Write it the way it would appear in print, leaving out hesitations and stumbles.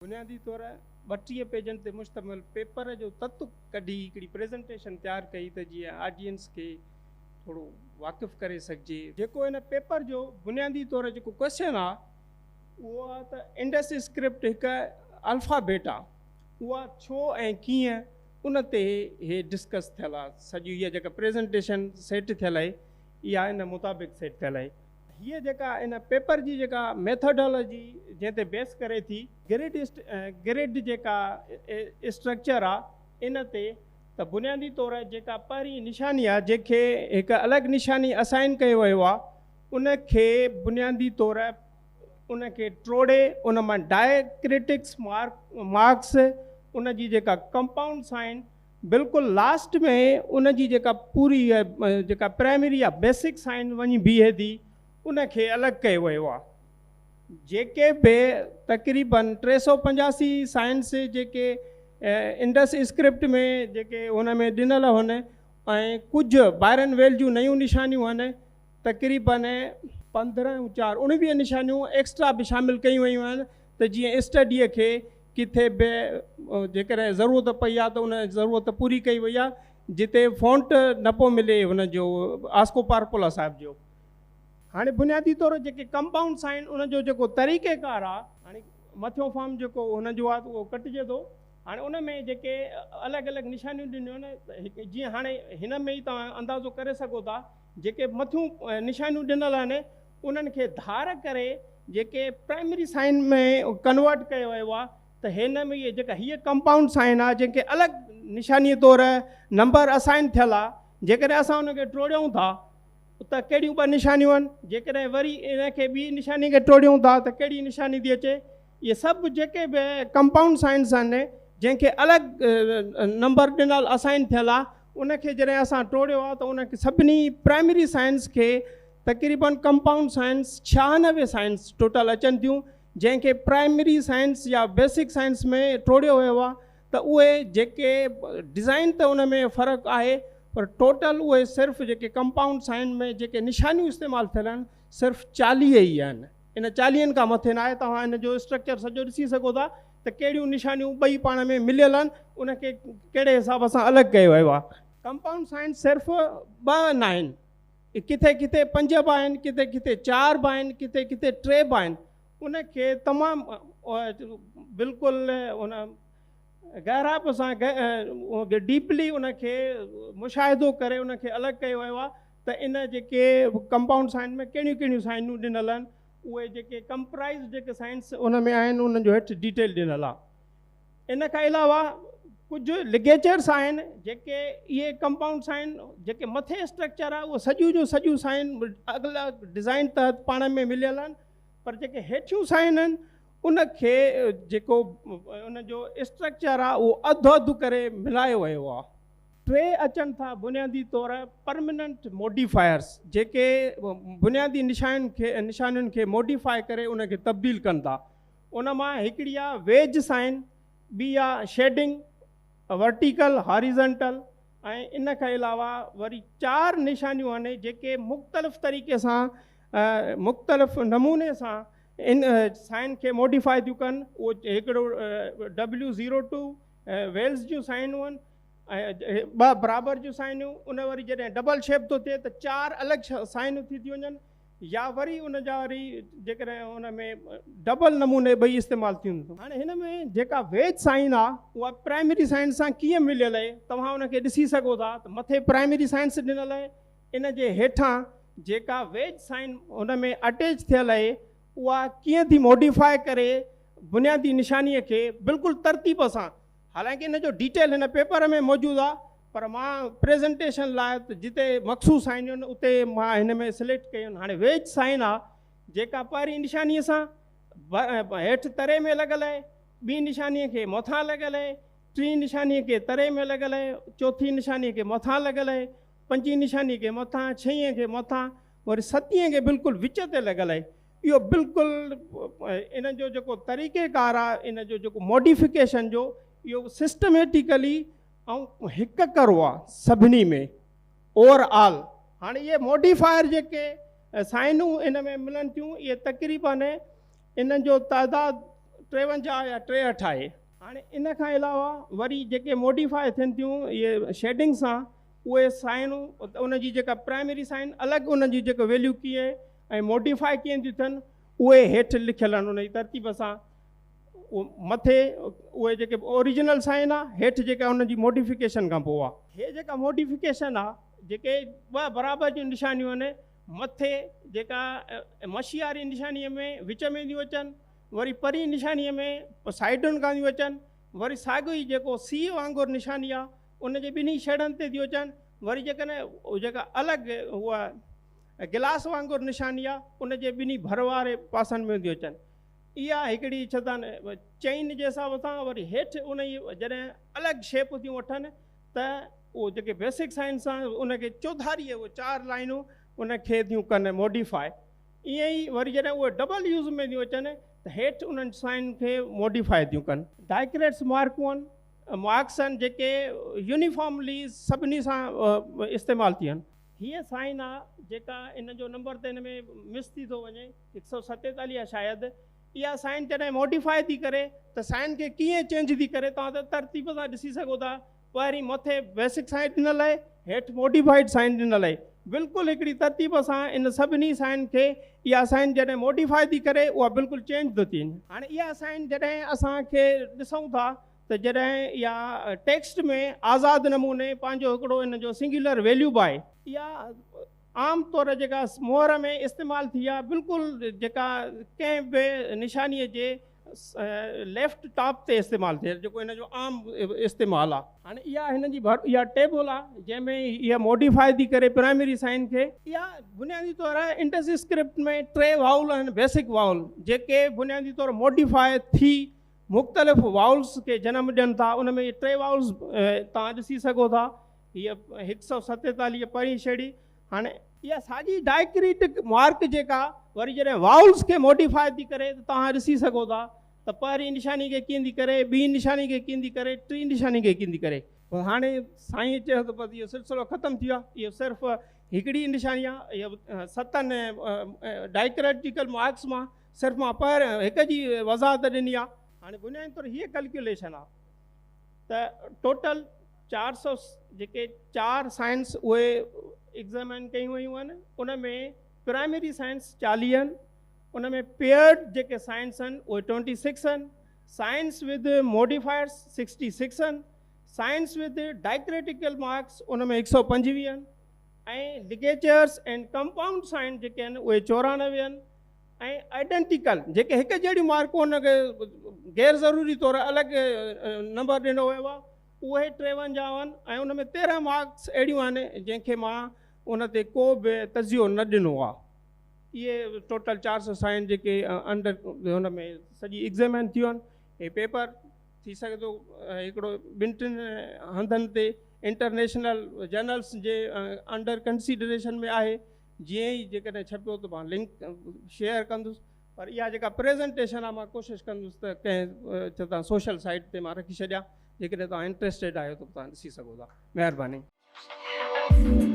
بنيادي طور 32 پيجن تي مشتمل پيپر جو تت ڪڍي هڪڙي پريزنٽيشن تيار ڪئي ته جيئن آڊينس کي ٿورو واقف ڪري سگهجي. جيڪو هن پيپر جو بنيادي طور جيڪو ڪويسچن آ اهو آ ته انڊس اسڪرپٽ هڪ الفابيٽ آ اها ڇو ۽ ڪيئن ان تي هي ڊسڪس ٿيل آ. سڄي هيء جيڪا پريزنٽيشن سيٽ ٿيل آهي اها ان مطابق سيٽ ٿيل آهي. هيء جيڪا ان پيپر جي جيڪا ميٿاڊالاجي جنهن تي بيس ڪري ٿي، گرڊ گرڊ جيڪا اسٽرڪچر آ ان تي ته بنيادي طور جيڪا پهرين نشاني آ جنهن کي هڪ الڳ نشاني اسائن ڪيو ويو آ ان کي بنيادي طور ان کي ٽوڙي ان مان ڊائڪريٽڪس مارڪس ان جي جيڪا ڪمپائونڊ سائن بلڪل لاسٽ ۾ ان جي جيڪا پوري جيڪا پرائمري يا بيسڪ سائن وڃي بيهي ٿي ان کي الڳ ڪيو ويو آهي. جيڪي به تقريبن 385 سائنس جيڪي انڊس اسڪرپٽ ۾ جيڪي ان ۾ ڏنل هن ۽ ڪجهه بائرن ويل جون نيون نشانيون هن تقريبن 15 ۽ 4 19 نشانيون ايڪسٽرا به شامل ڪيون ويون آهن ته جيئن اسٽڊيء کي ڪٿي به جيڪڏهن ضرورت پئي آهي ته ان ضرورت پوري ڪئي وئي آهي جتي فونٽ نه پيو ملي هن جو آسڪو پارپولا صاحب جو. هاڻي بنيادي طور جيڪي ڪمپائونڊ سائن ان جو جيڪو طريقه ڪار آهي هاڻي مٿيون فارم جيڪو هن جو آهي اهو ڪٽجي ٿو هاڻي ان ۾ جيڪي الڳ الڳ نشانيون ڏنيون آهن جيئن هاڻي هن ۾ ئي توهان اندازو ڪري سگهو ٿا جيڪي مٿيون نشانيون ڏنل آهن انهن کي ڌار ڪري جيڪي پرائمري سائن ۾ ڪنورٽ ڪيو ويو آهي ته هن ۾ اهي جيڪا هيء ڪمپائونڊ سائن آهي جنهن کي الڳ نشاني طور نمبر اسائن ٿيل آهي جيڪڏهن اسان ان کي ٽوڙيون ٿا ته ڪهڙيون ٻه نشانيون آهن جيڪڏهن وري ان کي ٻي نشاني کي ٽوڙيون ٿا ته ڪهڙي نشاني ٿي اچي اهي سڀ جيڪي به ڪمپائونڊ سائنس آهن جنهن کي الڳ نمبر ڏنل اسائن ٿيل آهي ان کي جڏهن اسان ٽوڙيو آهي ته ان کي سڀني پرائمري سائنس کي تقريبن ڪمپائونڊ سائنس 96 سائنس ٽوٽل اچن ٿيون جنهن کي پرائمري سائنس يا بيسڪ سائنس ۾ ٽوڙيو ويو آهي ته اهي جيڪي ڊزائن ته ان ۾ فرق آهي پر ٽوٽل اهي صرف جيڪي ڪمپائونڊ سائن ۾ جيڪي نشانيون استعمال ٿيل آهن صرف 40 ئي آهن ان چاليهن کان مٿي ناهي. توهان ان جو اسٽرڪچر سڄو ڏسي سگهو ٿا ته ڪهڙيون نشانيون ٻئي پاڻ ۾ مليل آهن ان کي ڪهڙي حساب سان الڳ ڪيو ويو آهي. ڪمپائونڊ سائنس صرف ٻه ناهن، ڪٿي ڪٿي پنج به آهن، ڪٿي ڪٿي چار به آهن، ڪٿي ڪٿي ٽي به آهن. ان کي تمام بلڪل ان گهرائپ سان ڊيپلي ان کي مشاهدو ڪري ان کي الڳ ڪيو ويو آهي ته ان جيڪي ڪمپائونڊ سائن ۾ ڪهڙيون ڪهڙيون سائنون ڏنل آهن اهي جيڪي ڪمپرائز جيڪي سائنس ان ۾ آهن انهن جو هيٺ ڊيٽيل ڏنل آهي. ان کان علاوه ڪجهه لگيچرس آهن جيڪي اهي ڪمپائونڊ سائن جيڪي مٿي اسٽرڪچر آهي اهو سڄيون جون سڄيون سائن الڳ الڳ ڊزائن تحت پاڻ ۾ مليل آهن پر جيڪي هيٺيون سائن آهن ان کي جيڪو ان جو اسٽرڪچر آهي اهو اڌ اڌ ڪري ملايو ويو آهي. ٽي اچن ٿا بنيادي طور پرمننٽ موڊيفائرس جيڪي بنيادي نشانين کي موڊيفائي ڪري ان کي تبديل ڪن ٿا. ان مان هڪڙي آهي ويج سائن، ٻي آهي شيڊنگ، ورٽيڪل، هاريزنٽل ۽ ان کان علاوه وري چار نشانيون آهن جيڪي مختلف طريقي سان مختلف نموني سان ان سائن کي موڊيفائي ٿيون ڪن. اهو هڪڙو ڊبليو زيرو ٽو ويلز جون سائنون آهن ۽ ٻه برابر جون سائنون، ان وري جڏهن ڊبل شيپ ٿو ٿئي ته چار الڳ سائنون ٿي ٿيون وڃن يا وري ان جا وري جيڪڏهن ان ۾ ڊبل نموني ٻئي استعمال ٿين ٿيون. هاڻي هن ۾ جيڪا ويج سائن آ اها پرائمري سائن سان ڪيئن مليل آهي توهان ان کي ڏسي سگهو ٿا ته مٿي پرائمري سائنس ڏنل آهي ان جي هيٺان جيڪا ويج سائن ان ۾ اٽيچ ٿيل آهي اها ڪيئن ٿي موڊيفائي ڪري بنيادي نشانيء کي بلڪل ترتيب سان، حالانڪه ان جو ڊيٽيل هن پيپر ۾ موجود آهي پر مان پريزنٽيشن لاء جتي مخصوص سائنون آهن اتي مان هن ۾ سليڪٽ ڪيون آهن. هاڻي ويج سائن آهي جيڪا پهرين نشانيء سان هيٺ تري ۾ لڳل آهي، ٻي نشانيء کي مٿان لڳل آهي، ٽين نشانيء کي تري ۾ لڳل آهي، چوٿين نشانيء کي مٿان لڳل آهي، پنجين نشانيء کي مٿان، ڇهين کي مٿان، وري ستين کي بلڪل وچ تي لڳل آهي. اهو بلڪل ان جو جيڪو طريقه ڪار آهي، ان جو جيڪو موڊيفڪيشن جو اهو سسٽميٽيڪلي ۽ هڪ ڪرو آهي سڀني ۾ اوور آل. هاڻي اهي موڊيفائر جيڪي سائنون ان ۾ ملن ٿيون اهي تقريبن انهن جو تعداد ٽيونجاهه يا 63 آهي. هاڻي ان کان علاوه وري جيڪي موڊيفاء ٿين ٿيون اهي شيڊنگ سان اهي سائنون ان جي جيڪا پرائمري سائن الڳ ان جي جيڪا ويليو ڪيئن ۽ موڊيفاء ڪيئن ٿيون ٿين اهي هيٺ لکيل آهن ان جي ترتيب سان مٿي اهي جيڪي اوريجنل سائن آ هيٺ جيڪا ان جي موڊيفڪيشن کان پوء آ. هي جيڪا موڊيفڪيشن آ جيڪي ٻه برابر جون نشانيون آهن مٿي جيڪا مشي واري نشانيء ۾ وچ ۾ ٿيون اچن وري پرين نشانيء ۾ سائيڊن کان ٿيون اچن وري ساڳيو ئي جيڪو سي وانگر نشاني آ ان جي ٻنهي ڇيڙن تي ٿيون اچن وري جيڪڏهن جيڪا الڳ هوء گلاس وانگر نشاني آ ان جي ٻنهي ڀر واري پاسن ۾ ٿيون اچن. اها هڪڙي ڇتان چين جي حساب سان وري هيٺ ان جي جڏهن الڳ شيپ ٿيون وٺن ته اهو جيڪي بيسڪ سائنس آهن ان کي چوڌاري اهي چار لائنون ان کي ٿيون ڪن موڊيفاء. ائين ئي وري جڏهن اهي ڊبل يوز ۾ ٿيون اچن ته هيٺ انهن سائن کي موڊيفاء ٿيون ڪن. ڊائڪريٽس مارڪون مارڪس آهن جيڪي يونيفارملي سڀني سان استعمال ٿين. هيء سائن آ جيڪا ان جو نمبر ته ان ۾ مس ٿي ٿو وڃي 147 آ شايد. اها سائن جڏهن موڊيفاء ٿي ڪري ته سائن کي ڪيئن چينج ٿي ڪري توهان ته ترتيب سان ڏسي سگهو ٿا. پهرين مٿي بيسڪ سائن ڏنل آهي هيٺ موڊيفائيڊ سائن ڏنل آهي. بلڪل هڪڙي ترتيب سان ان سڀني سائن کي اها سائن جڏهن موڊيفاء ٿي ڪري اها بلڪل چينج ٿو ٿي وڃي. هاڻي اها سائن جڏهن اسان کي ڏسون ٿا ته جڏهن اها ٽيڪسٽ ۾ آزاد نموني پنهنجو هڪڙو ان جو سنگيولر ويليو به آهي. اها عام طور جيڪا مهر ۾ استعمال ٿي آهي بلڪل جيڪا ڪنهن به نشانيء جي ليفٽ ٽاپ تي استعمال ٿئي جيڪو ان جو عام استعمال آهي. هاڻي اها هن جي ڀر اها ٽيبل آهي جنهن ۾ اها موڊيفائي ٿي ڪري پرائمري سائن کي. اها بنيادي طور انڊس اسڪرپٽ ۾ ٽي واول آهن بيسڪ واول جيڪي بنيادي طور موڊيفائي ٿي مختلف واولز کي جنم ڏين ٿا. ان ۾ اهي ٽي واولز توهان ڏسي سگهو ٿا. هيء 147 پرين شيڙي. هاڻي اها ساڳي ڊائڪريٽڪ مارڪ جيڪا وري جڏهن واولز کي موڊيفائي ٿي ڪري ته توهان ڏسي سگهو ٿا ته پهرين نشاني کي ڪيئن ٿي ڪري، ٻي نشاني کي ڪيئن ٿي ڪري، ٽين نشاني کي ڪيئن ٿي ڪري. پر هاڻي سائينء چيو ته بس اهو سلسلو ختم ٿي ويو آهي. اهو صرف هڪڙي نشاني آهي. اهو ستن ڊائڪريٽيڪل مارڪس مان صرف مان پهرين هڪ جي وضاحت ڏني آهي. هاڻي بنيادي طور هيء ڪلڪيوليشن آهي ته ٽوٽل 400 جيڪي چار سائنس اهي ايگزامائن ڪيون ويون آهن ان ۾ پرائمري سائنس 40 آهن، ان ۾ پيئرڊ جيڪي سائنس آهن اهي 26 آهن، سائنس ود موڊيفائرس 66 آهن، سائنس ود ڊائڪريٽيڪل مارڪس ان ۾ 125 آهن ۽ لگيچرس اينڊ ڪمپائونڊ سائن جيڪي آهن اهي 94 آهن ۽ آئيڊنٽيڪل جيڪي هڪ جهڙيون مارڪون ان کي غير ضروري طور الڳ نمبر ڏنو ويو آهي اهي 53 آهن ۽ ان ۾ 13 مارڪس اهڙيون آهن جنهن کي مان ان تي ڪو به تجزيو نه ڏنو آهي. اهي ٽوٽل 400 سائن جيڪي انڊر هن ۾ سڄي ايگزامائن ٿيون آهن. هي پيپر ٿي سگهي ٿو هڪڙو ٻن ٽن هنڌن تي انٽرنيشنل جرنلس جي انڊر ڪنسيڊريشن ۾ آهي. جيئن ئي جيڪڏهن ڇپيو ته مان لنڪ شيئر ڪندس پر اها جيڪا پريزنٽيشن آهي مان ڪوشش ڪندس ته ڪنهن چتان سوشل سائيٽ تي مان رکي ڇڏيان جيڪڏهن توهان انٽريسٽيڊ آهيو ته توهان ڏسي سگهو ٿا. مهرباني.